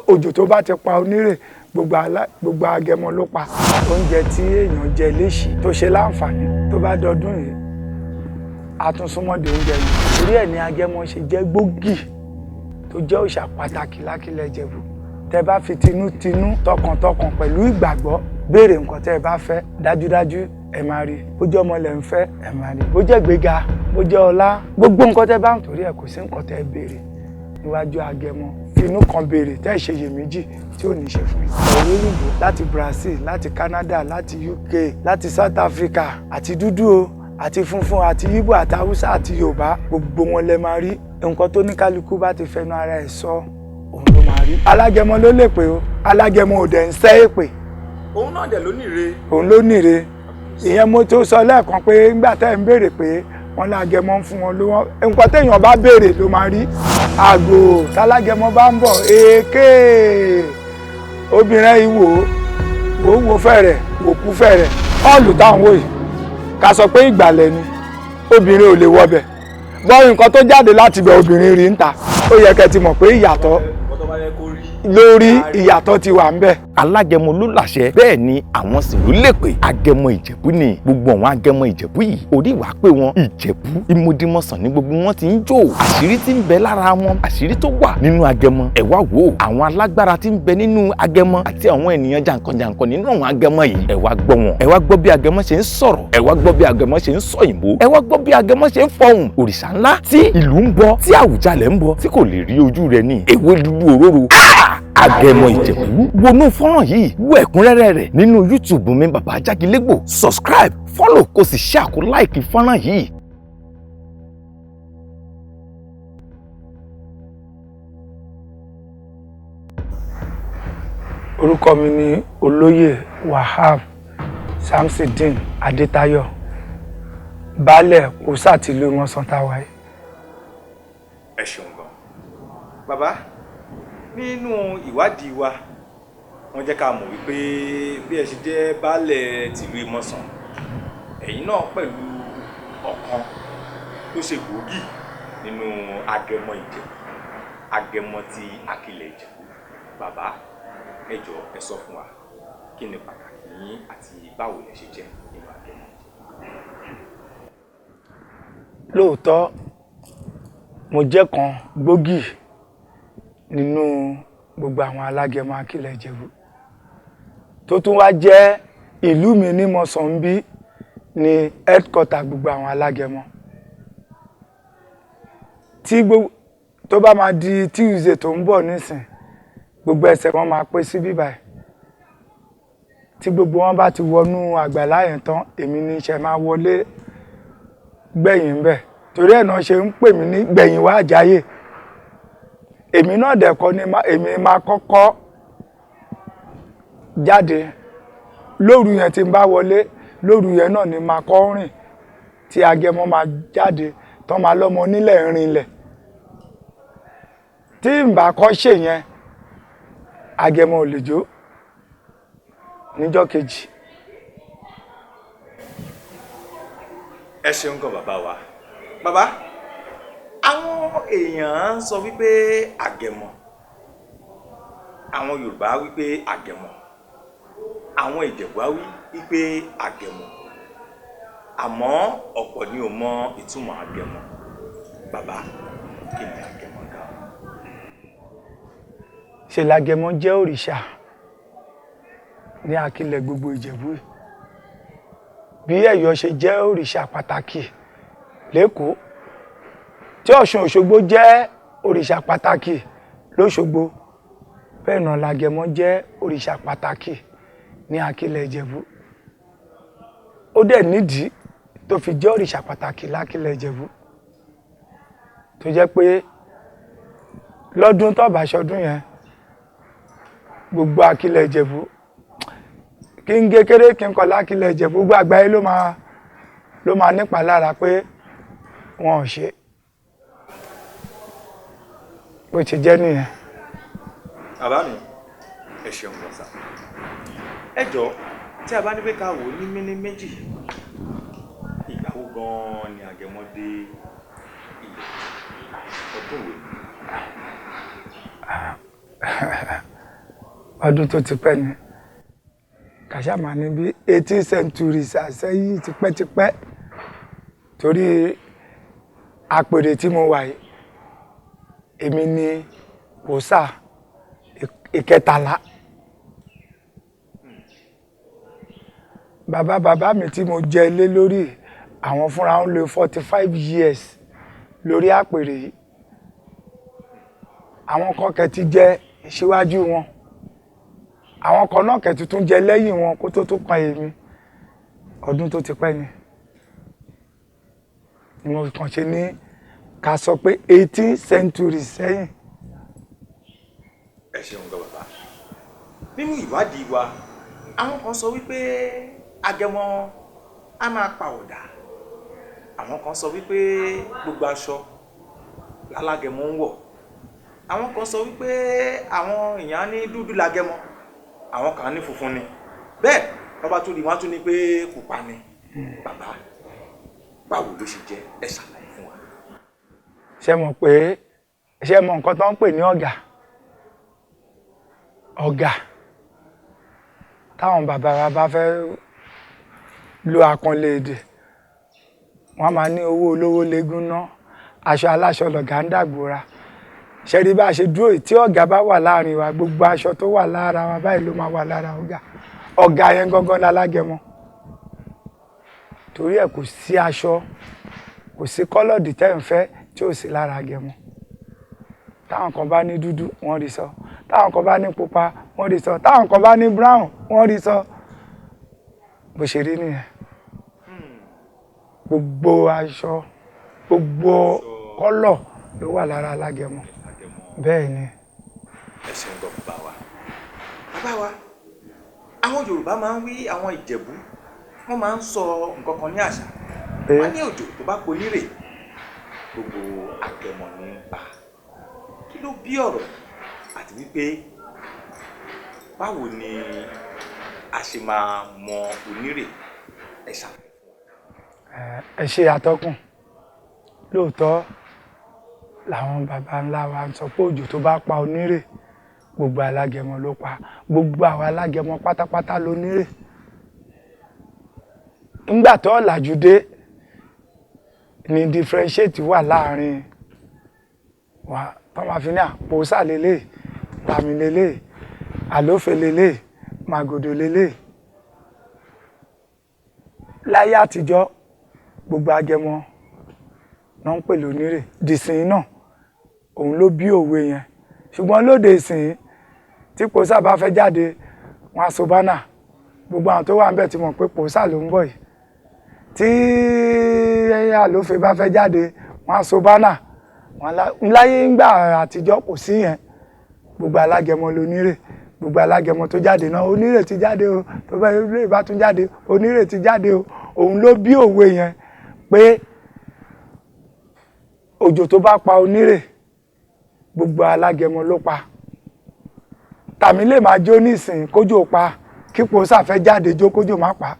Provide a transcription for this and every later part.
Òjò tó bá ti pa onírè, gbogbo agẹmọ ló pa. Oúnjẹ tí èèyàn jẹ léṣì tó ṣe láǹfààní, tó bá dọdún yìí àtúnṣúmọ́dé oúnjẹ yìí. Torí ẹ̀ ní agẹmọ ṣe jẹ́ gbòógì tó jẹ́ òòṣà pàtàkì lákìlẹ̀ Ìjẹ̀bú. Tẹ́ bá fi tinútinú, tọkàntọkàn pẹ̀lú ìgbàgbọ́ béèrè nǹkan tẹ́ ẹ bá fẹ́, dájúdájú ẹ máa rí. Bó jẹ́ ọmọ lẹ̀ ń fẹ́, ẹ máa rí. Bó jẹ́ gbéga, bó jẹ́ ọlá, gbogbo nǹkan tẹ́ bá ń torí ẹ̀, kò sí nǹkan tẹ́ ẹ béèrè níwájú agẹmọ. Finú kan béèrè tẹ́ ẹ ṣe iyèméjì tí ò ní ṣe fún yín. Ọ̀rọ̀ òyìnbó láti Brazil, láti Canada, láti UK, láti South Africa, àti dúdú o, àti funfun, àti Ìgbò, àti Haúsá, àti Yorùbá, gbogbo wọn lẹ máa rí. Nǹkan tó ní kálukú bá ti fẹnu ara ẹ̀ sọ, òun ló máa rí. Alágẹmọ ló lè pè o, alágẹmọ ò dẹ̀ ń sẹ́ èpè. Òun náà dẹ̀ ló níre. Òun ló níre. Ìyẹn mo tó sọ lẹ́ẹ̀kan pé nígbà tẹ́ ń béèrè pé wọ́n lágẹmọ ń fún wọn lówó, nǹkan téèyàn bá béèrè ló máa rí. Àgò tálágẹmọ bá ń bọ̀, èké obìnrin yìí wò ó wò fẹ̀rẹ̀, wò kú fẹ̀rẹ̀. Ọ́ọ̀lù táwọn wò yìí, ká sọ pé ìgbàlẹ̀ ni, obìnrin ò lè wọbẹ̀. Gbọ́ nǹkan tó jáde láti ibẹ̀, obìnrin rí ń ta. Ó yẹ kẹ́ ti mọ̀ pé ìyàtọ̀ lórí ìyàtọ̀ ti wà ńbẹ̀. Alágẹmọ ló làṣẹ, bẹ́ẹ̀ ni àwọn sì ló lè pè. Agẹmọ Ìjẹ̀bú ni gbogbo àwọn agẹmọ Ìjẹ̀bú yìí. Orí ìwà pé wọn Ìjẹ̀bú ìmọdìmọ̀sán ní gbogbo wọn ti ń jó. Àṣírí tí ń bẹ lára wọn, àṣírí tó wà nínú agẹmọ, ẹ wá wò ó. Àwọn alágbára tí ń bẹ nínú agẹmọ àti àwọn ènìyàn jàǹkànjàǹkàn nínú àwọn agẹmọ yìí, ẹ wá gbọ́ wọn. Ẹ wá gbọ́ bí agẹmọ ṣe ń sọ̀rọ̀, ẹ wá gbọ́ bí agẹmọ ṣe ń sọ òyìnbó, ẹ wá gbọ́ bí agẹmọ ṣe ń fọhùn. Òrìṣà ńlá tí ìlú ń bọ, tí Àwùjalẹ̀ ń bọ, tí kò lè rí ojú rẹ̀ ní ewé dúdú òróró. Agẹmọ Ìjẹ̀bú. Wọnú fọ́nrán yìí, wo ẹ̀kúnrẹ́rẹ́ rẹ̀ nínú YouTube mi, Bàbá Ajágilégbò. Subscribe, follow, kó sì share, kó like fọ́nrán yìí. Orúkọ mi ni Olóyè Wahab Samsideen Adétayọ̀, baálẹ̀ Kòsà tìlú Mọ́sán táwa yìí. Ẹ ṣeun gan bàbá. Nínú ìwádìí wa, wọ́n jẹ́ ká mọ̀ wípé bí ẹ ṣe jẹ́ baálẹ̀ tìlú Ìmọ̀sán, ẹ̀yin náà pẹ̀lú ọ̀kan tó ṣe gbòógì nínú agẹmọ Ìjẹ̀bú, agẹmọ ti Akilẹ̀ Ìjẹ̀bú. Bàbá, ẹ jọ̀ọ́, ẹ sọ fún wa, kí ni pàtàkì yín àti báwo lẹ ṣe jẹ́ nínú agẹmọ Ìjẹ̀bú? Lóòótọ́, mo jẹ́ kan gbòógì nínú gbogbo àwọn alágẹmọ Akilẹ̀ Ìjẹ̀bú, tó tún wá jẹ́ ìlú mi ní Mọ̀sánbí ní headquarter gbogbo àwọn alágẹmọ. Tí gbogbo tó bá máa di Tuesday tó ń bọ̀ nísìn, gbogbo ẹsẹ̀ wọn máa pé sí bíbáyìí. Tí gbogbo wọn bá ti wọnú àgbàlá yẹn tán, èmi ní iṣẹ́ máa wọlé gbẹ̀yìn ń bẹ̀. Torí ẹ̀ náà ṣe ń pè mí ní gbẹ̀yìn wá àjáyè. Èmi náà dẹ̀ kọ́ ni èmi máa kọ́kọ́ jáde lóru yẹn. Tí n bá wọlé lóru yẹn náà ni máa kọ́ rìn tí agẹmọ máa jáde tán, máa lọ́mọ onílẹ̀ rinlẹ̀. Tí n bá kọ́ ṣe yẹn, agẹmọ ò lè jó níjọ́ kejì. Ẹ ṣeun gan bàbá wa. Bàbá, àwọn èèyàn ń sọ wípé àgẹmọ, àwọn Yorùbá wípé àgẹmọ, àwọn Ìjẹ̀bú á wí wípé àgẹmọ, àmọ́ ọ̀pọ̀ ni ò mọ ìtumọ̀ àgẹmọ. Bàbá, kí ni àgẹmọ gan? Ṣe lágẹmọ jẹ́ òrìṣà ní Akilẹ̀ gbogbo Ìjẹ̀bú yìí. Bí Ẹ̀yọ̀ ṣe jẹ́ òrìṣà pàtàkì l'Ékòó, tí Ọ̀ṣun Òṣogbo jẹ́ òrìṣà pàtàkì l'Óṣogbo, bẹ́ẹ̀ náà lágẹmọ jẹ́ òrìṣà pàtàkì ní Akilẹ̀ Ìjẹ̀bú. Ó dẹ̀ nídìí tó fi jẹ́ òrìṣà pàtàkì l'Akilẹ̀ Ìjẹ̀bú, tó jẹ́ pé lọ́dún tó bá ṣọdún yẹn, gbogbo Akilẹ̀ Ìjẹ̀bú, kí n kékeré kí n kọ̀ l'Akilẹ̀ Ìjẹ̀bú, gbogbo àgbáyé ló máa nípa lára pé wọn ò ṣe. Bó ṣe jẹ́ nìyẹn. Bàbá mi, ẹ ṣeun gan sa. Ẹ jọ̀ọ́, tí a bá ní pé ká wò ó ní méní méjì, ìgbà wo gan-an ni àgẹmọ dé ilẹ̀? Ọdún wo ni? Ọdún tó ti pẹ́ ni. Kàṣàmà ní bí 18 centuries àsẹ́yìn, tipẹ́tipẹ́, torí àpèrè tí mo wà yìí, èmi ni kòsà ìkẹtàlá. Bàbá bàbá mi tí mo jẹ lé lórí, àwọn fúnra ń lo 45 years lórí àpèrè yìí. Àwọn kan kẹ̀ ti jẹ síwájú wọn, àwọn kan náà kẹ̀ tuntun jẹ lẹ́yìn wọn kó tó tún kan èmi. Ọdún tó ti pẹ́ ni ni mo kàn ṣe ní ká sọ pé 18 centuries sẹ́yìn. Ẹ ṣeun gan bàbá. Nínú ìwádìí wa, àwọn kan sọ wípé agẹmọ á máa pa ọ̀dà, àwọn kan sọ wípé gbogbo aṣọ lálágẹmọ ń wọ̀, àwọn kan sọ wípé àwọn èèyàn ní dúdú lágẹmọ, àwọn kan ní funfun ni, bẹ́ẹ̀ bàbá tún rí wọn tún ní pé pupa ni. Bàbá, báwo ló ṣe jẹ́? Ẹ ṣàlàyé fún wa. Ṣé mọ̀ pé, ṣé mọ̀ nǹkan tó ń pè ní ọ̀gà? Ọ̀gà táwọn bàbá wa bá fẹ́ lo àkànlé èdè, wọ́n máa ní owó olówó légún ná, aṣọ aláṣọ lọ̀gá ń dàgbòra. Ṣe rí bá a ṣe dúró yìí, tí ọ̀gá bá wà láàrin wa, gbogbo aṣọ tó wà lára wa báyìí ló máa wà lára ọ̀gá. Ọ̀gá yẹn gangan lálágẹmọ. Torí ẹ̀ kò sí aṣọ, kò sí kọ́lọ̀dì tẹ́ ń fẹ́ tí ò sí lára agẹmọ. Táwọn kan bá ní dúdú, wọ́n rí sọ. Táwọn kan bá ní pupa, wọ́n rí sọ. Táwọn kan bá ní brown, wọ́n rí sọ. Bó ṣe rí nìyẹn. Gbogbo aṣọ, gbogbo kọ́lọ̀ ló wà lára alágẹmọ. Bẹ́ẹ̀ ni. Ẹ ṣeun gan bàbá wa. Bàbá wa, àwọn Yorùbá máa ń wí, àwọn Ìjẹ̀bú wọ́n máa ń sọ nǹkan kan ní àṣà. Wọ́n ní òjò tó bá ponírè, gbogbo agẹmọ ní ń pa. Kí ló bí ọ̀rọ̀, àti wípé báwo ni a ṣe máa mọ onírè? Ẹ ṣàlàyé fún wa. Ẹ ṣe àtọkùn. Lóòótọ́ làwọn baba ńlá wa ń sọ pé òjò tó bá pa onírè, gbogbo alágẹmọ ló pa. Gbogbo àwọn alágẹmọ pátápátá lónírè. Ńgbà tó ọ̀làjú dé ni differentiate wà láàrin wa, tó máa fi ní àpòsà lélẹ̀, tàmí lélẹ̀, àlófè lélẹ̀, màgòdò lélẹ̀. Láyé àtijọ́, gbogbo agẹmọ náà ń pè lónírè. Dìsìn náà òun ló bí òwe yẹn. Ṣùgbọ́n lóde ìsìn, tí pòsà bá fẹ́ jáde, wọn á so bánà. Gbogbo àwọn tó wà níbẹ̀ ti mọ̀ pé pòsà ló ń bọ̀ yìí. Tí àlófè bá fẹ́ jáde, wọn á so bánà. Láyé ńgbà àtijọ́ kò sí yẹn. Gbogbo alágẹmọ lónírè. Gbogbo alágẹmọ tó jáde náà, onírè ti jáde o. Tó bá lè bá tún jáde, onírè ti jáde o. Òun ló bí òwe yẹn pé òjò tó bá pa onírè, gbogbo alágẹmọ ló pa. Tàmí lè máa jó nísìn kójò pa, kí pòsà fẹ́ jáde jó kójò má pa.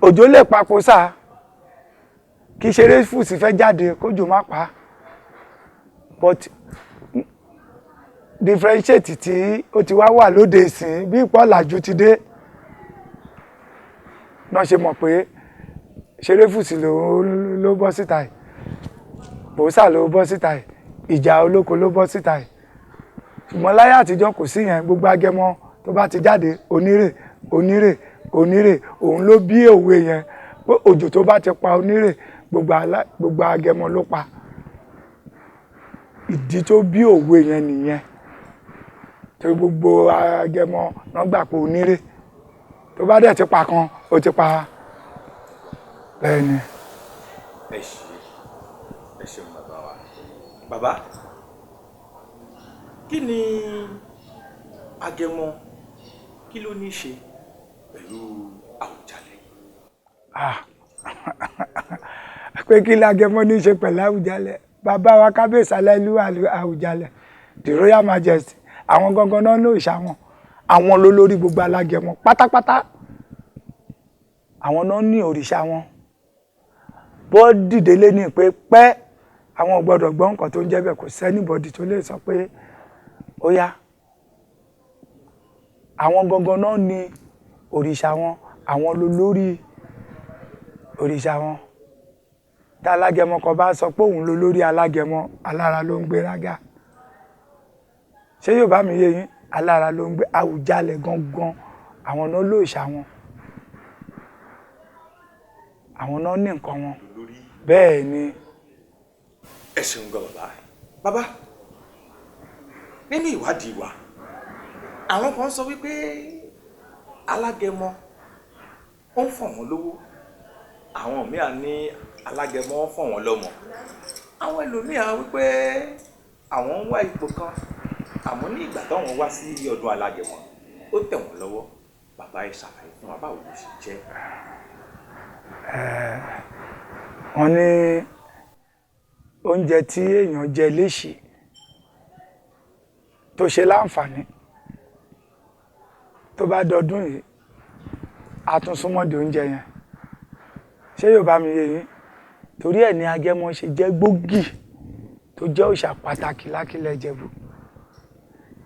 Òjò lè pa pòsà, kí ṣeréfùsì fẹ́ jáde kójò má pa. But differentiate tí ó ti wá wà lóde ìsìn, bí ìpọ́làjú ti dé náà ṣe mọ̀ pé ṣeréfùsì ló bọ́ síta yìí, pòsà ló bọ́ síta yìí, ìjà olóko ló bọ́ síta yìí. Ṣùgbọ́n láyé àtijọ́ kò sí yẹn. Gbogbo agẹmọ tó bá ti jáde, onírè, onírè, onírè. Òun ló bí òwe yẹn pé òjò tó bá ti pa onírè, gbogbo agẹmọ ló pa. Ìdí tó bí òwe yẹn nìyẹn. Torí gbogbo agẹmọ náà gbà pé onírè tó bá dẹ̀ ti pa kan, ó ti pa. Bẹ́ẹ̀ ni. Ẹ ṣe, ẹ ṣeun bàbá wa. Bàbá, kí ni agẹmọ, kí ló ní í ṣe pẹ̀lú Àwùjalẹ̀? Pé kí lágẹmọ ní í ṣe pẹ̀lú Àwùjalẹ̀? Bàbá wa kábíyèsí aláìlúwà Àwùjalẹ̀, the Royal Majesty, àwọn gangan náà ní òòṣà wọn. Àwọn ló lórí gbogbo alágẹmọ pátápátá. Àwọn náà ní òrìṣà wọn. Bó dìde lé ní pé pẹ́, àwọn ò gbọ́dọ̀ gbọ́ nǹkan tó ń jẹ́ bẹ́ẹ̀. Kò sẹ́nìbọ̀dì tó lè sọ pé Ó yá, àwọn gangan náà ni òrìṣà wọn, àwọn lolórí òrìṣà wọn. Tá alágẹmọ kan bá sọ pé òun lolórí alágẹmọ, alára ló ń gbéraga. Ṣé yóò bá mi yé yín? Alára ló ń gbé. Àwùjalẹ̀ gangan, àwọn náà lóòṣà wọn, àwọn náà ní nǹkan wọn. Bẹ́ẹ̀ ni. Ẹ ṣeun gan bàbá. Bàbá, nínú ìwádìí wa, àwọn kan sọ wípé alágẹmọ ó ń fọ̀ wọ́n lówó, àwọn míà ní alágẹmọ ń fọ̀ wọ́n lọ́mọ, àwọn ẹlòmíà wípé àwọn ń wá ipò kan, àmọ́ ní ìgbà táwọn wá sí ọdún alágẹmọ ó tẹ̀ wọ́n lọ́wọ́. Bàbá, ẹ ṣàlàyé fún wa, báwo ló ṣe jẹ́? Wọ́n ní oúnjẹ tí èèyàn jẹ léṣe tó ṣe láǹfààní, tó bá dọdún yìí, a tún súnmọ́dé oúnjẹ yẹn. Ṣé yóò bá mi yé yín? Torí ẹ̀ ní agẹmọ ṣe jẹ́ gbòógì, tó jẹ́ òòṣà pàtàkì lákìlẹ̀ Ìjẹ̀bú.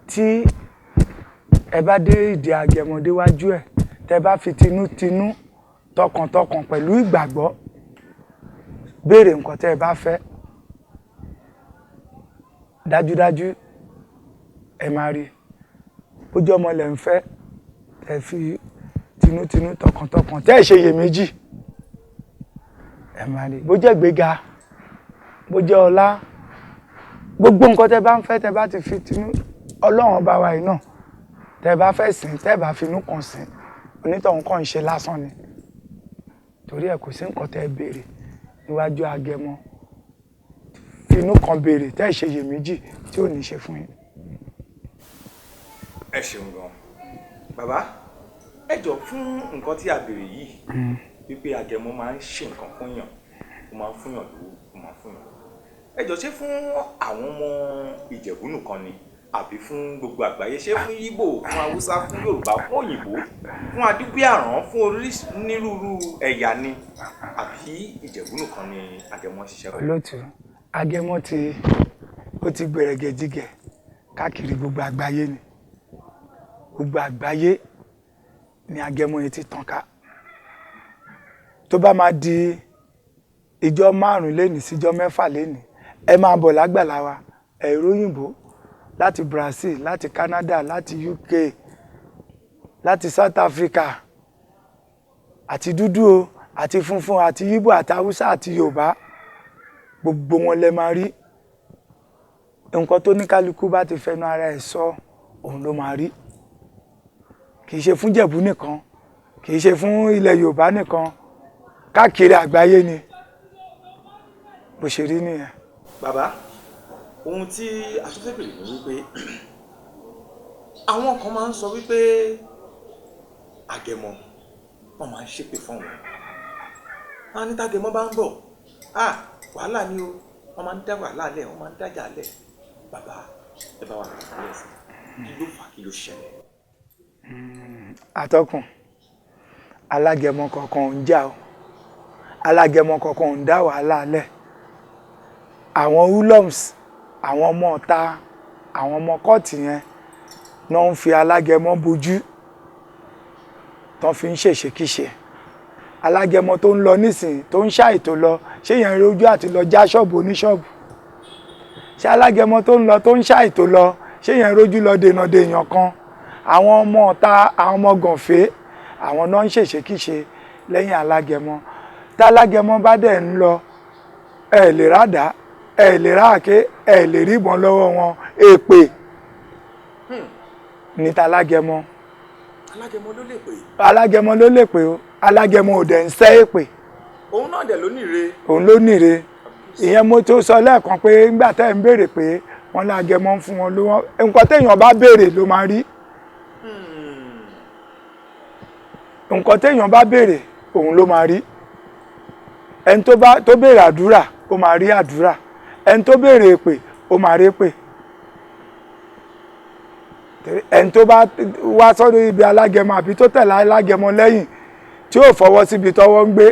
Tí ẹ bá dé ìdí agẹmọ, déwájú ẹ̀, tẹ bá fi tinútinú, tọkàntọkàn, pẹ̀lú ìgbàgbọ́ béèrè nǹkan tẹ́ ẹ bá fẹ́, dájúdájú ẹ máa rí. Bójú ọmọ lẹ̀ ń fẹ́, ẹ fi tinútinú, tọkàntọkàn, tẹ́ ẹ ṣe iyèméjì, ẹ máa rí. Bó jẹ́ gbéga, bó jẹ́ ọlá, gbogbo nǹkan tẹ́ bá ń fẹ́, tẹ́ bá ti fi tinú Ọlọ́run ọba wa yìí náà tẹ́ bá fẹ́ sìn, tẹ́ bá finú kan sìn, onítọ̀hún kàn ń ṣe lásán ni. Torí ẹ kò sí nǹkan tẹ́ béèrè níwájú agẹmọ, finú kan béèrè, tẹ́ ṣe iyèméjì, tí ò ní ṣe fún yín. Ẹ ṣeun gan bàbá. Ẹ jọ, fún nǹkan tí a béèrè yìí, wípé agẹmọ máa ń ṣe nǹkan fún yàn, ó máa ń fún yàn lówó, ó máa ń fún yàn, ẹ jọ, ṣé fún àwọn ọmọ Ìjẹ̀bú nìkan ni, àbí fún gbogbo àgbáyé? Ṣé fún Yíbò, fún Haúsá, fún Yorùbá, fún òyìnbó, fún adúgbìàrán, fún onírúurú ẹ̀yà ni, àbí Ìjẹ̀bú nìkan ni agẹmọ ń ṣiṣẹ́ fún? Olóòtú, agẹmọ ti ó ti gbẹrẹgẹjigẹ káàkiri gbogbo àgbáyé ni. Gbogbo àgbáyé ni agẹmọ yẹn ti tàn ká. Tó bá máa di ìjọ 5 lénìí síjọ 6 lénìí, ẹ máa bọ̀ lágbàlá wa, ẹ̀rọ òyìnbó láti Brazil, láti Canada, láti UK, láti South Africa, àti dúdú o, àti funfun, àti Yíbò, àti Haúsá, àti Yorùbá, gbogbo wọn lẹ máa rí. Nǹkan tó ní kálukú bá ti fẹnu ara ẹ̀ sọ, òun ló máa rí. Kì í ṣe fún Jẹ̀bú nìkan, kì í ṣe fún ilẹ̀ Yorùbá nìkan, káàkiri àgbáyé ni. Bó ṣe rí nìyẹn. Bàbá, ohun tí a tún fẹ́ bèrè ni wípé àwọn kan máa ń sọ wípé agẹmọ wọn máa ń ṣépè fún wọn, wọn ní tágẹmọ bá ń bọ̀, ah, wàhálà ni o, wọn máa ń dá wàhálà lẹ̀, wọn máa ń dájà lẹ̀. Bàbá, ẹ bá wa rà lẹ́sìn, kí ló fà, kí ló ṣẹlẹ̀? Atọ́kùn, alágẹmọ kankan ò ń jà o, alágẹmọ kankan ò ń dá wàhálà lẹ̀. Àwọn hoodlums, àwọn ọmọ ọ̀ta, àwọn ọmọ kọ́ọ̀tì yẹn náà ń fi alágẹmọ bojú tán, fi ń ṣèṣekíṣe. Alágẹmọ tó ń lọ nísìnyí, tó ń ṣàìtò lọ, ṣé yẹn rí ojú àti lọ já ṣọ́ọ̀bù oníṣọ́ọ̀bù? Ṣé alágẹmọ tó ń lọ, tó ń ṣàìtò lọ, ṣé yẹn rójú lọ dènà dèèyàn kan? Àwọn ọmọ ọ̀ta, àwọn ọmọ gànfẹ́, àwọn náà ń ṣèṣekíṣe lẹ́yìn alágẹmọ. Tá alágẹmọ bá dẹ̀ ń lọ, ẹ lè rádàá, ẹ lè ráàké, ẹ lè rí ìbọn lọ́wọ́ wọn. Èpè ní talágẹmọ. Alágẹmọ ló lè pè? Alágẹmọ ló lè pè o. Alágẹmọ ò dẹ̀ ń sẹ́ èpè. Òun náà dẹ̀ ló níre. Òun ló níre. Ìyẹn mo tó sọ lẹ́ẹ̀kan pé ńgbà tẹ́ ẹ̀ ń béèrè pé wọ́n lágẹmọ ń fún wọn lówó, nǹkan téèyàn bá béèrè ló máa rí. Nǹkan téèyàn bá béèrè, òun ló máa rí. Ẹni tó bá tó béèrè àdúrà, ó máa rí àdúrà. Ẹni tó béèrè èpè, ó máa rí èpè. Ẹni tó bá wá sọ́dọ̀ ibi alágẹmọ, àbí tó tẹ̀lé alágẹmọ lẹ́yìn, tí ò fọwọ́ síbi tọ́wọ́ ń gbé,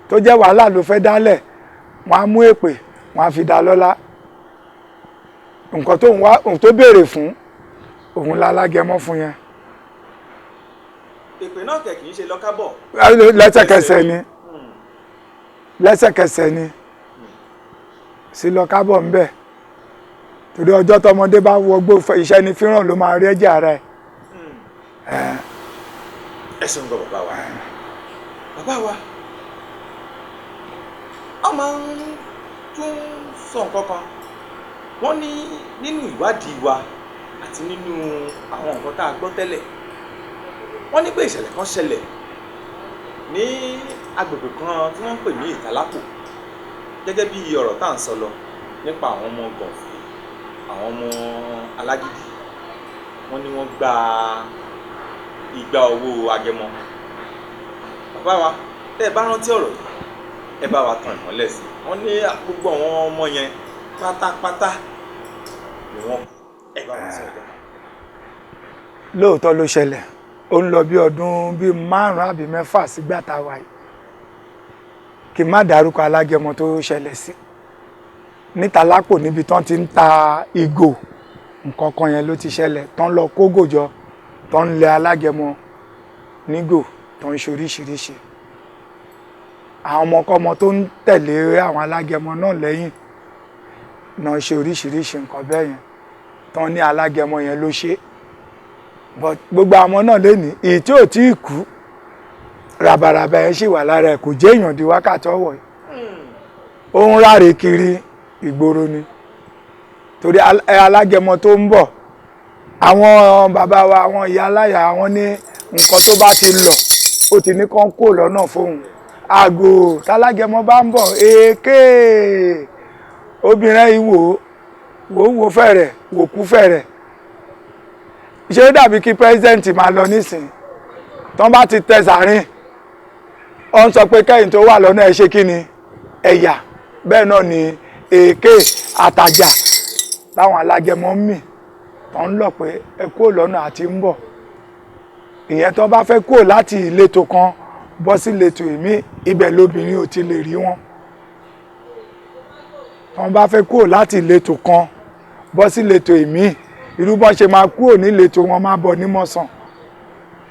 tó jẹ́ wàhálà ló fẹ́ dálẹ̀, wọ́n á mú èpè, wọ́n á fi dá lọ́lá. Nǹkan tó ń wá, ohun tó béèrè fún òun lálágẹmọ fún yẹn. Èpè náà kẹ̀ kì í ṣe lọ́kábọ̀. Lẹ́sẹ̀kẹsẹ̀ ni, lẹ́sẹ̀kẹsẹ̀ ni sí lọ́kábọ̀ ń bẹ̀, torí ọjọ́ tọmọdé bá wọgbó iṣẹ́ ni fíràn ló máa rí ẹ̀jẹ̀ ara ẹ̀. Ẹ ṣeun gan bàbá wa. Bàbá wa, wọ́n máa ń tún sọ nǹkan kan. Wọ́n ní nínú ìwádìí wa àti nínú àwọn nǹkan tá a gbọ́ tẹ́lẹ̀, wọ́n ní pé ìṣẹ̀lẹ̀ kan ṣẹlẹ̀ ní agbègbè kan tí wọ́n ń pè ní Ìtàlápò, gẹ́gẹ́ bí ọ̀rọ̀ tá à ń sọ lọ nípa àwọn ọmọ gànfẹ́, àwọn ọmọ alágídí. Wọ́n ní wọ́n gba igba owó agẹmọ. Bàbá wa, tẹ́ ẹ bá rántí ọ̀rọ̀ yìí, ẹ bá wa tan ìmọ́lẹ̀ sí i. Wọ́n ní gbogbo àwọn ọmọ yẹn pátápátá ni wọ́n. Ẹ bá wa sọ ọjọ́. Lóòótọ́ ló ṣẹlẹ̀. Ó ń lọ bí ọdún bíi 5 àbí 6 sígbà tá a wà yìí. Kí n má dárúkọ alágẹmọ tó ṣẹlẹ̀ sí níta lápò, níbi tán ti ń ta ìgò nǹkan kan yẹn ló ti ṣẹlẹ̀, tán lọ kógò jọ, tán ń lẹ alágẹmọ nígò, tán ń ṣoríṣiríṣi. Àwọn ọmọkọ́mọ tó ń tẹ̀lé àwọn alágẹmọ náà lẹ́yìn náà ṣe oríṣiríṣi nǹkan bẹ́ẹ̀ yẹn, tán ní alágẹmọ yẹn ló ṣe. But gbogbo àwọn náà lé ní èyí tí ò tí ì kú, ràbàràbà ẹ̀ ṣì wà lára ẹ̀, kò jẹ́ èèyàn di wákàtí ọ̀wọ̀ yìí. Ó ń ráre kiri ìgboro ni, torí alágẹmọ tó ń bọ̀, àwọn bàbá wa, àwọn ìyá aláya, àwọn ní nǹkan tó bá ti lọ ó ti ní kán kó lọ́nà fóun. Àgò tálágẹmọ bá ń bọ̀, èké obìnrin yìí wò wò wò fẹ̀rẹ̀ wò kú fẹ̀rẹ̀. Ṣé ó dàbí kí pírẹsidẹ́ǹtì máa lọ nísìn, tán bá ti tẹ sàárín, ó ń sọ pé kẹ́yìn tó wà lọ́nà ẹ ṣe kí ni ẹ̀yà. Bẹ́ẹ̀ náà ni èké àtàjà táwọn alágẹmọ ń mì, tán ń lọ pé ẹ kúrò lọ́nà àti ń bọ̀. Ìyẹn tó bá fẹ́ kúrò láti ìletò kan bọ́ sí ìletò ìmí, ibẹ̀ lobìnrin ò ti lè rí wọn. Tán bá fẹ́ kúrò láti ìletò kan bọ́ sí ìletò ìmí, irú bọ́n ṣe máa kúrò níletò wọn máa bọ̀ nímọ̀sán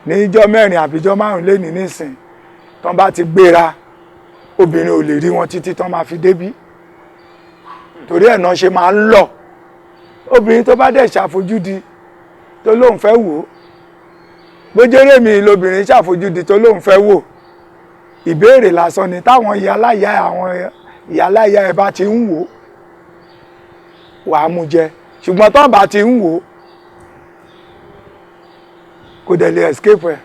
níjọ́ 4 àbíjọ́ 5 lénìí nísìn, tán bá ti gbéra, obìnrin ò lè rí wọn títí tán máa fi débí. Torí ẹ̀ náà ṣe máa ń lọ. Obìnrin tó bá dẹ̀ ṣàfojúdi tó lóun fẹ́ wò ó, bójéré mi lobìnrin ṣàfojúdi tó lóun fẹ́ wò, ìbéèrè lásán ni. Táwọn ìyáláyà, àwọn ìyáláyà ẹ bá ti ń wò, wàá mú jẹ. Ṣùgbọ́n tán bá ti ń wò, kò dẹ̀ lè escape ẹ̀.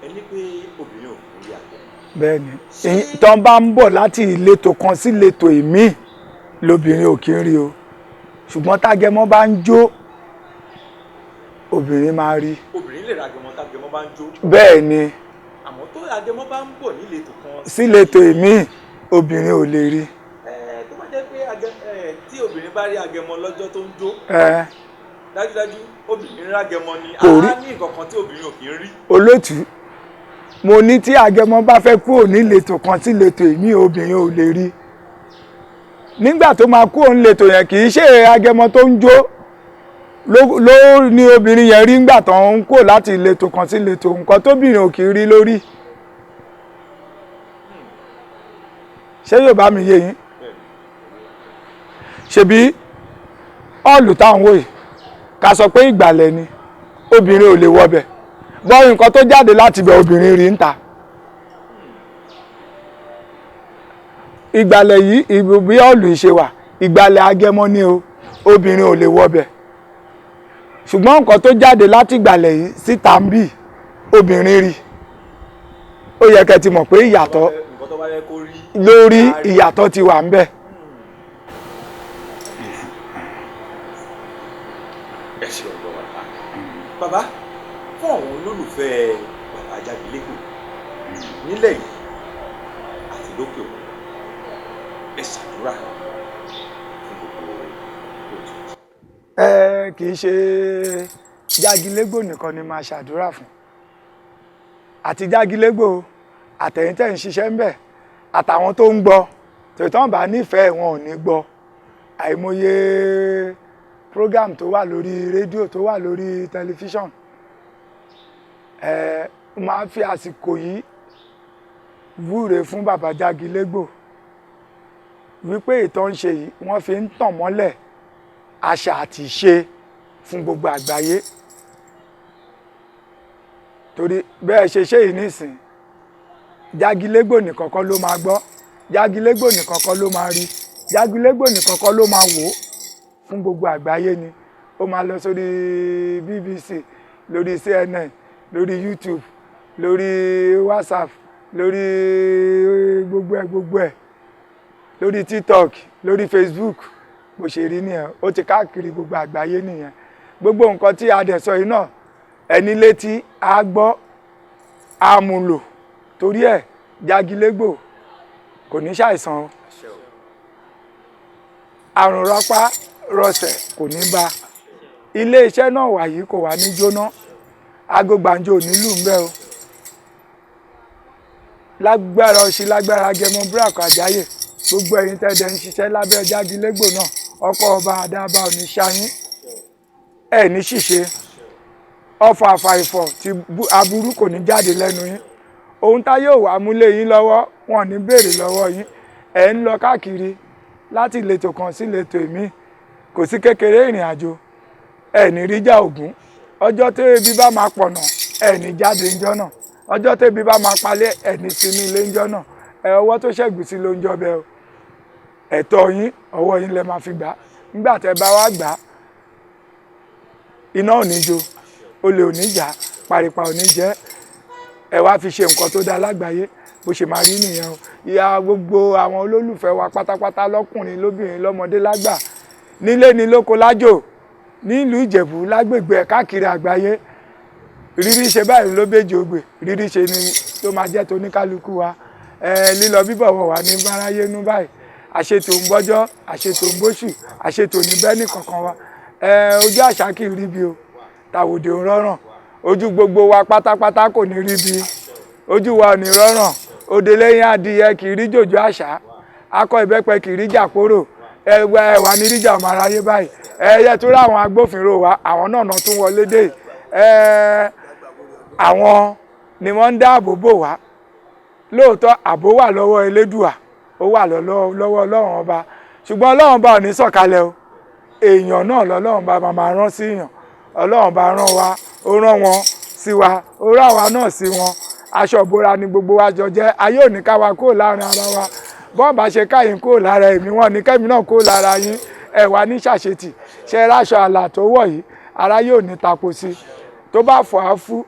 Ẹ ní pé obìnrin ò kún rí agẹmọ. Bẹ́ẹ̀ ni, tán bá ń bọ̀ láti ìletò kan sí ìletò ìmíì lobìnrin ò kí ń rí o. Ṣùgbọ́n tágẹmọ bá ń jó, obìnrin máa rí. Obìnrin lè ra agẹmọ tágẹmọ bá ń jó. Bẹ́ẹ̀ ni. Àmọ́ tó agẹmọ bá ń bọ̀ níletò kan sí ìletò ìmíì, obìnrin ò lè rí. Tó bá jẹ́ pé tí obìnrin bá rí agẹmọ lọ́jọ́ tó ń jó, dájúdájú obìnrin rágẹmọ ni. Kò rí. A ní nǹkan kan tí obìnrin ò kí ń rí. Olótùú, mo ní tí agẹmọ bá fẹ́ kúrò níletò kan sí ìletò ìmíì, obìnrin ò lè rí. Nígbà tó máa kúrò níletò yẹn, kì í ṣe agẹmọ tó ń jó ló ní obìnrin yẹn rí ńgbà tó ń kúrò láti ìletò kan sí ìletò. Nǹkan tóbìnrin ò kì í rí lórí. Ṣé yóò bá mi yé yín? Ṣebí ọ̀lù táwọn wò yìí, ká sọ pé ìgbàlẹ̀ ni, obìnrin ò lè wọbẹ̀. Bọ́ nǹkan tó jáde láti ibẹ̀ obìnrin rí ń ta. Ìgbàlẹ̀ yìí, bí ọ̀lù ṣe wà, ìgbàlẹ̀ agẹmọ ni o, obìnrin ò lè wọbẹ̀. Ṣùgbọ́n nǹkan tó jáde láti ìgbàlẹ̀ yìí síta ń bì, obìnrin rí. Ó yẹ kẹ́ ti mọ̀ pé ìyàtọ̀ Nǹkan tó bá yẹ kó rí lórí, ìyàtọ̀ ti wà ń bẹ̀. Ẹ ṣeun gan bàbá. Bàbá, fún àwọn olólùfẹ́ bàbá Ajágilégbò nílẹ̀ yìí àti lókè òkun, ẹ ṣàdúrà fún gbogbo òtún. Kì í ṣe Jágilégbò nìkan ni máa ṣàdúrà fún. Àti Jágilégbò, àtẹ̀yin tẹ́ ń ṣiṣẹ́ ń bẹ̀, àtàwọn tó ń gbọ́, tòótọ́ bá nífẹ̀ẹ́ wọn ò ní gbọ́. Àìmọye program tó wà lórí rédíò, tó wà lórí tẹlifíṣọ̀n. Ẹ máa fi àsìkò yìí wúre fún bàbá Jágilégbò wípé ìtàn ń ṣe yìí, wọ́n fi ń tàn mọ́lẹ̀ àṣà àti ìṣe fún gbogbo àgbáyé. Torí bẹ́ẹ̀ ṣe ṣe yìí nísìn, Jágilégbò nìkan kọ́ ló máa gbọ́, Jágilégbò nìkan kọ́ ló máa rí, Jágilégbò nìkan kọ́ ló máa wò ó, fún gbogbo àgbáyé ni. Ó máa lọ sórí BBC, lórí CNN, lórí YouTube, lórí WhatsApp, lórí gbogbo ẹ̀ gbogbo ẹ̀, lórí TikTok, lórí Facebook. Bó ṣe rí nìyẹn, ó ti káàkiri gbogbo àgbáyé nìyẹn. Gbogbo nǹkan tí a dẹ̀ sọ yìí náà, ẹni létí á gbọ́, á mú lò. Torí ẹ̀, Jágilégbò kò ní ṣàìsàn o, àrùn rọpá rọsẹ̀ kò ní bá ilé iṣẹ́ náà wà yìí, kò wá ní jóná, aago gbàǹjo ò ní lù ń bẹ́ o. Lágbára ọṣì, lágbára agẹmọ búràkọ àjáyè, gbogbo ẹ̀yin tẹ́ẹ̀dẹ̀ ń ṣiṣẹ́ lábẹ́ Jágilégbò náà, ọkọ ọba àdáàbà ò ní ṣayín, ẹ̀ ní ṣìṣe, ọfọ̀ àfàìfọ̀ tí aburú kò ní jáde lẹ́nu yín. Ohun tá yóò wá múlé yín lọ́wọ́, wọn ò ní béèrè lọ́wọ́ yín. Ẹ̀ ń lọ káàkiri láti ìletò kan sí ìletò èmi, kò sí kékeré ìrìn àjò, ẹ̀ ní ríjà ògún. Ọjọ́ tó ebi bá máa pọ̀nà, ẹ̀ ní jáde ńjọ́ náà. Ọjọ́ tó ebi bá máa palẹ̀, ẹ̀ ní sinmi ilé ńjọ́ náà. Ẹ ọwọ́ tó ṣẹ́gun sí ló ń jọbẹ o. Ẹ̀tọ́ yín, ọwọ́ yín lẹ máa fi gbà. Nígbà tẹ́ bá wá gbà, iná ò ní jó, olè ò ní jà, pàrìpà ò ní jẹ́. Ẹ wá fi ṣe nǹkan tó dáa lágbàáyé, bó ṣe máa rí nìyẹn o. Ìyá gbogbo àwọn olólùfẹ́ wa pátápátá, lọ́kùnrin lóbìnrin lọ́mọdé lágbà, nílé ni lóko lájò, nílùú Ìjẹ̀bú, lágbègbè ẹ̀, káàkiri àgbáyé, rírí ṣe báyìí ló béjì ogbè, rírí ṣe ni tó máa jẹ́ toníkálukú wa. Ẹ lílọ bíbọ̀ wọ̀ wá ní báráyé nú báyìí, àṣetò ń bọ́jọ́, àṣetò ń bóṣù, àṣetò ní bẹ́ẹ̀ nìkankan wa. Ẹ ojú àṣà kì í rí bí o, tàwòdì ò rọrùn, ojú gbogbo wa pátápátá kò ní rí bí, ojú wa ò ní rọrùn. Òde lẹ́yìn adìyẹ kì í rí jòjò àṣà, akọ ìbẹ́pẹ kì í rí jàkórò, ẹwà ẹwà ní ríjà ọmọ aráyé báyìí. Ẹyẹ tó rá àwọn agbófinró wa, àwọn náà náà tún wọlé dé. Ẹ àwọn ni wọ́n ń dáàbò bò wá. Lóòótọ́ ààbò wà lọ́wọ́ Elédùà, ó wà lọ́wọ́ Ọlọ́run ọba, ṣùgbọ́n Ọlọ́run ọba ò ní sọ̀kalẹ̀ o. Èèyàn náà lọ́lọ́run bá máa rán sí èèyàn. Ọlọ́run bá rán wa, ó rán wọn sí wa, ó rán àwa náà sí wọn. Aṣọ ìbora ni gbogbo wa jọ jẹ́. Ayé ò ní ká wa kúrò láàrin ara wa. Bọ́n bá ṣe káyìn kúrò lára èmi, wọn ní kẹ́mi náà kúrò lára yín. Ẹ wà ní ṣàṣetì. Ṣe ráṣọ àlà tó wọ̀ yìí, ara yóò ní tapo sí. Tó bá fọ̀ á fú,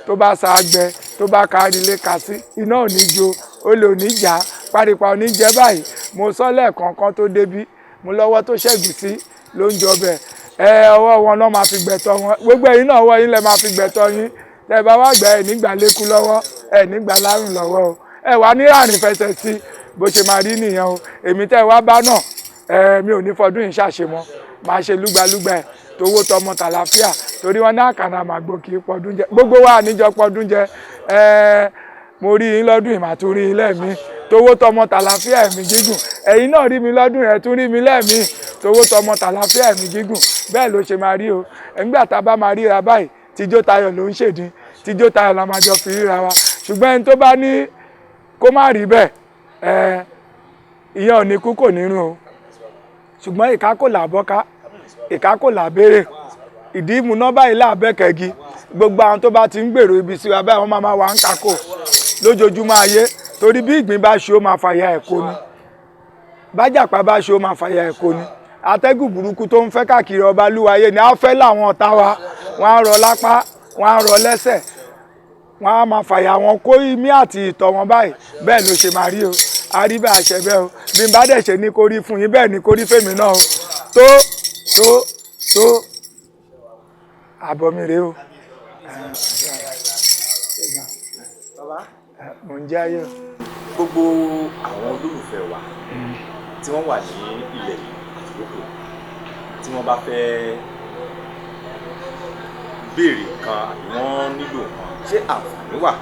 tó bá sa gbẹ, tó bá kárí ilé ka sí, iná ò ní jó, olè ò ní jà, paripa ò ní jẹ́ báyìí. Mo sọ lẹ́ẹ̀kọ̀ọ̀kan tó débí, mo lọ́wọ́ tó ṣẹ́gun sí ló ń jọ bẹ́ẹ̀. Ẹ ọwọ́ wọn náà máa fi gbẹ̀tọ́ wọn. Gbogbo ẹ̀yin náà, ọwọ́ yín lẹ máa fi gbẹ̀tọ́ yín. Tẹ́ bá wá gbà, ẹ̀ nígbà lékú lọ́wọ́, ẹ̀ nígbà lárùn lọ́wọ́ o. Ẹ wà ní ràrìn fẹsẹ̀ sí, bó ṣe máa rí nìyẹn o. Èmi tẹ́ wá bá náà, ẹ mi ò ní fọdún yìí ṣàṣemọ́, máa ṣe lúgbalúgba ẹ̀ tówó tọmọ tàlàfíà. Torí wọn ní àkàrà màgbò kì í pọdún jẹ, gbogbo wa níjọ pọdún jẹ. Ẹ mo rí yín lọ́dún yìí, màá tún rí yín lẹ́ẹ̀mí, tówó tọmọ tàlàfíà ẹ̀mí gígùn. Ẹ̀yin náà rí mi lọ́dún, ẹ̀ tún rí mi lẹ́ẹ̀mí, tówó tọmọ tàlàfíà ẹ̀mí gígùn. Bẹ́ẹ̀ ló ṣe máa rí o. Nígbà tá a bá máa ríra báyìí, tíjó tayọ̀ ló ń ṣèdín, tíjó tayọ̀ la máa jọ fi ríra wa. Ṣùgbọ́n ẹni tó bá ní kó má rí bẹ́ẹ̀, ẹ ìyẹn ò ní kú, kò ní rún o. Ṣùgbọ́n ìka kò là bọ́ká, ìka kò là béèrè, ìdí ìmúná báyìí láàbẹ̀kẹ́gi. Gbogbo àwọn tó bá ti ń gbèrò ibi sí wa báyìí, wọ́n máa máa wà ń kakò lójoojúmọ́ ayé. Torí bí ìgbín bá ṣe, ó máa fàyà ẹ̀kọ́ ni. Bájàpá bá ṣe, ó máa fàyà ẹ̀kọ́ ni. Atẹ́gùn burúkú tó ń fẹ́ káàkiri ọba lúwayé ni á fẹ́ láwọn ọ̀tá wa. Wọ́n á rọ lápá, wọ́n á rọ lẹ́sẹ̀, wọ́n á máa fàyà wọn kó imí àti ìtọ̀ wọn báyìí. Bẹ́ẹ̀ ló ṣe máa rí o. A rí bẹ́ẹ̀, àṣẹ bẹ́ẹ̀ o. Bí n bá dẹ̀ ṣe ní kó rí fún yín, bẹ́ẹ̀ ni kó rí fèmí náà o. Tó tó tó àbọ̀ mi rèé o. Mò ń jẹ́ ayé o. Gbogbo àwọn olólùfẹ́ wa tí wọ́n wà ní ilẹ̀ yìí àti lókè, tí wọ́n bá fẹ́ béèrè nǹkan àbí wọ́n nílò nǹkan, ṣé àǹfààní wà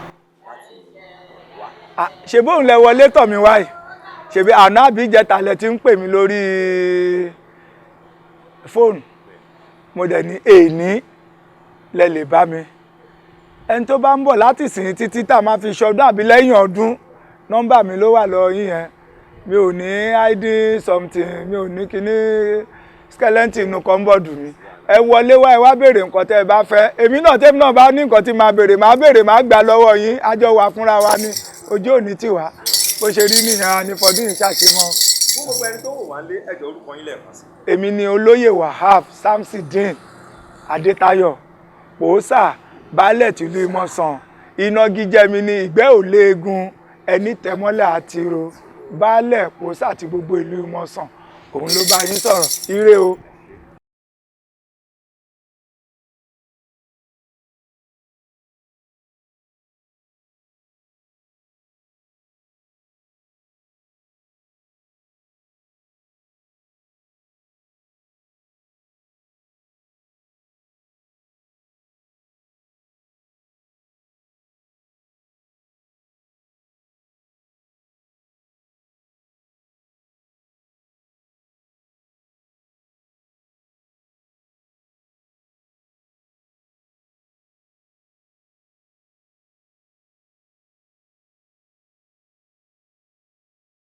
láti wá? Ṣe bóun lẹ wọlé tọ̀ mí wáyìí? Ṣèbí àná àbí ìjẹta lẹ ti ń pè mí lórí Fóònù mo dẹ̀ ní èní lẹ lè bá mi. Ẹni tó bá ń bọ̀ láti sìn títí tá a máa fi ṣọdún àbí lẹ́yìn ọdún, nọ́mbà mi ló wà lọ́wọ́ yín yẹn. Mi ò ní id something, mi ò ní kíní skeleton inú kọ́ńbọ̀dù mi. Ẹ wọlé wá, ẹ wá béèrè nǹkan tẹ́ ẹ bá fẹ́. Èmi náà, tẹ́mi náà bá ní nǹkan tí máa béèrè, máa béèrè, máa gbà lọ́wọ́ yín. Àjọ wà fúnra wa ní ojú òní tiwa. Bó ṣe rí nìyẹn, a ní fọdún yìí ṣàṣemọ́. Fún gbogbo ẹni tó wò wá lé, ẹjọ́, orúkọ yín lẹ́ẹ̀kan sí. Èmi ni olóyè Wahab Samsideen Adétayọ̀, pòósà baálẹ̀ tìlú Ìmọ̀sàn. Ìnagijẹ mi ni ìgbẹ́ ò léegun ẹni tẹ̀mọ́lẹ̀ àtìrò, baálẹ̀ pòósà àti gbogbo ìlú Ìmọ̀sàn. Òun ló bá yín sọ̀rọ̀. Ire o.